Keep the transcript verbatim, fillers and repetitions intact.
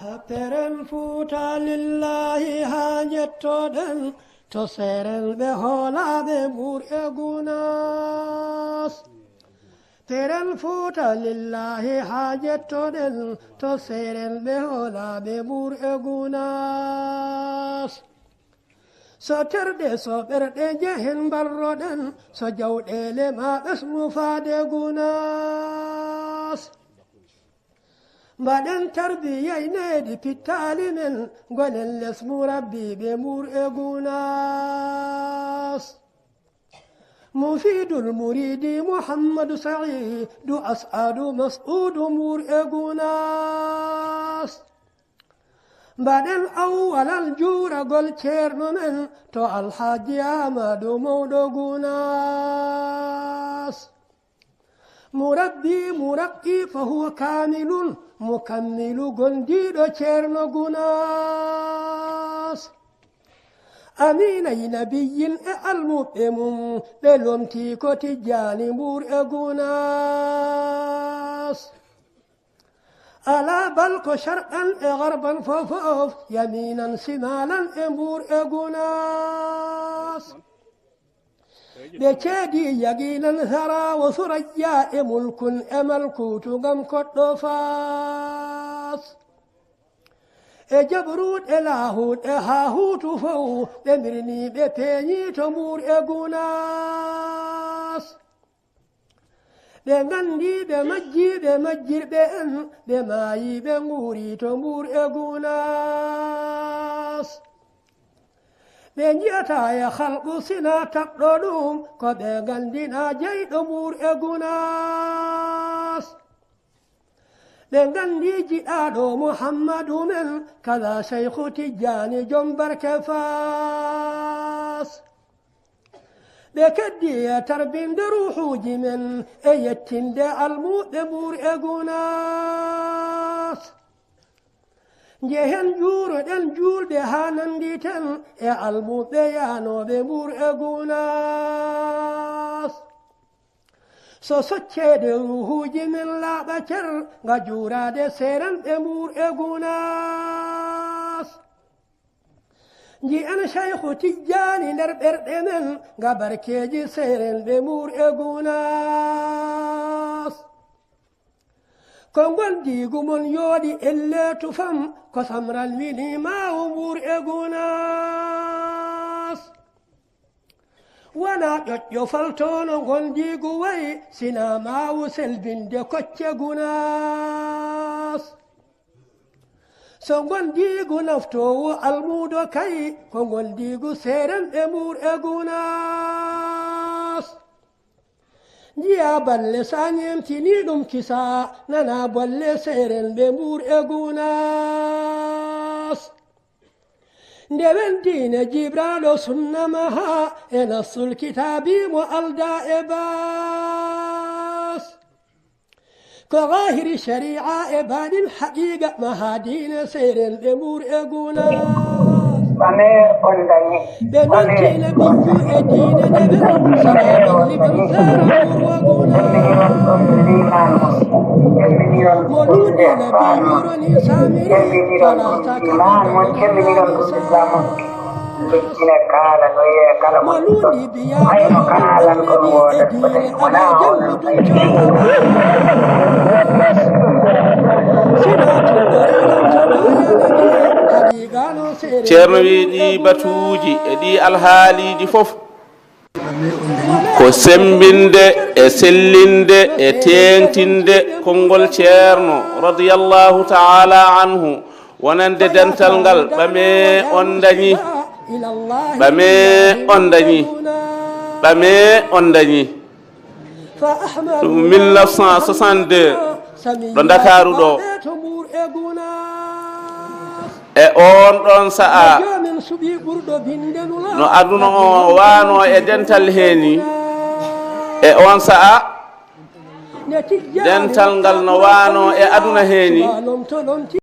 Peren Fuuta lillaahi haa njettoɗen, to seeren ɓe hoolaaɓe Mbuur e Gunaas. Peren Fuuta lillaahi haa njettoɗen, to seeren ɓe hoolaaɓe Mbuur e Gunaas. So terɗe, so ɓerɗe njehen mbarroɗen, so jawɗeele maa ɓesnu faade Gunaas. Mbaɗen tarbiya e nehdi pittaali men, ngonen les murabbiiɓe Mbuur e Gunaas. Mufiidul Muriidi Muhammadu Sa'iidu As'adu Mas'uudu Mbuur e Gunaas. Mbaɗen awwalal juuragol ceerno men to Alhaji Aamadu Mawɗo Gunaas. Murabbi muraqqi fa huwa kaamilun, mukammilu gondiiɗo ceerno Gunaas. Amiinay nabiyyin e almuɓɓe mum, ɓe lomtii ko Tijjaani Mbuur e Gunaas. Alaa bal ko sharqan e garban fofof, yamiinan simaalan e Mbuur e Gunaas. Ɓe ceedi yaqiinan Sara wo Surayya e Mulkun e Malkuutu ngam koɗɗo Faas. E Jabruut e Laahuut e Haahuutu fow, ɓe mbirnii ɓe peeñii to Mbuur e Gunaas. Ɓe nganndii ɓe majjii ɓe majjirɓe en, ɓe maayii ɓe nguurii to Mbuur e Gunaas. Ɓe njiyataa e halqu sinaa taɓɗo ɗum, ko ɓe nganndinaa jeyɗo Mbuur e Gunaas. Ɓe nganndii jiɗaaɗo Muhammadu men, kala Seykhu Tijjaani jom barke Faas. Ɓe keddii e tarbinde ruuhuuji men e yettinde almuuɓe Mbuur e Gunaas. Njehen njuuroɗen juulɓe haa nannditen e almuuɓe yaanooɓe Mbuur e Gunaas. So socceede ruuhuuji men laaɓa cer, nga juuraade seeranɓe Mbuur e Gunaas. Nji'en Seykhu Tijjaani nder ɓerɗe men, nga barkeeji seerenɓe Mbuur e Gunaas. Ko ngondiigu mon yooɗi ellee tufam, ko Samran wini maawu Mbuur e Gunaas. Wonaa ƴoƴƴo faltoono ngondiigu wayi, sinaa maawu selbinde kocce Gunaas. So ngondiigu naftoowu almuudo kay, ko ngondiigu seerenɓe Mbuur e Gunaas. Njiyaa balle sa ñeemtinii ɗum kisa, nanaa bolle seerenɓe Mbuur e Gunaas. Ndewen diine jibraaɗo sunna maha e nassul kitaabi mo aldaa e baas. Ko zaahiri shari'a e baaɗin haqiiqa maha diine seerenɓe Mbuur e Gunaas. Ɓe nontiina ɓiñƴu e diine ndewen sara ɓalli ɓen seera Mbuur e Gunaas. Mo ɗuuɗi nabi yuroni samiri fala saka. Mo luundi biyaaɗo yo annabi e diine alaa janguɗum jooɗo. Ceerno wi ɗi batuuji e ɗi alhaaliiji fof ko semmbinde e sellinde e teeŋtinde konngol Ceerno radiyallahu ta'ala anhu, wonande dental ngal, ɓame on dañi, ɓame on dañi, ɓame on dañi. Ɗum mille neuf cent soixante-deux, ɗo Ndakaaru ɗo. E oon ɗoon sa'a, no aduna o waano e dental heeni, e oon sa'a, dental ngal no waano e aduna heeni.